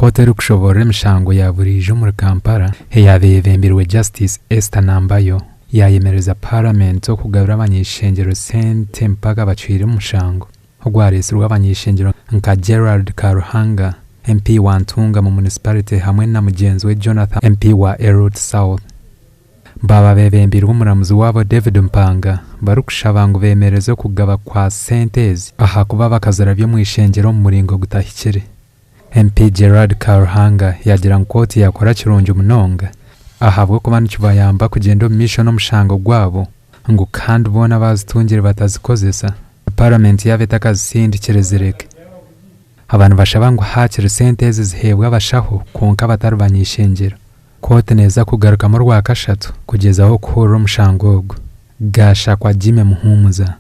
Kooti erikushoboorora emishango ya buriijo omuri Kampala eyaaba eyebembirwe Justice Esther Nambayo yaayemereza Paramenti okugabira abany'eishengyero sente mpaka bacwire omushango ogwaretsirwe abany'eishengyero nka Gerald Karuhanga, MP wa Ntungamo Municipality hamwe na mugyenzi we Jonathan MP wa Erut South. Baaba beebembeirwe omuramuzi waabo David Mpanga barikushaba ngu beemereze okugaba kwa sente ezi ahakuba bakazirabya omu ishengyero omu muringo gutahikire. MP Gerald Karuhanga yaagira ngu kooti yaakora kirungi munonga ahabw'okuba nikibayamba kugyenda omu maisho n'omushango gwabo ngu kandi boona abaazitungire batazikozesa Paramenti yaaba etakazisindikire zireke. Aba nibashaba ngu haakiri sente ezi ziheebwe abashaho kwonka batari banyeishengyero. Kooti neeza kugarukamu orwakashatu kugyezaho kuhurira omushango ogu. Gashakwa Jimmy Muhumuza.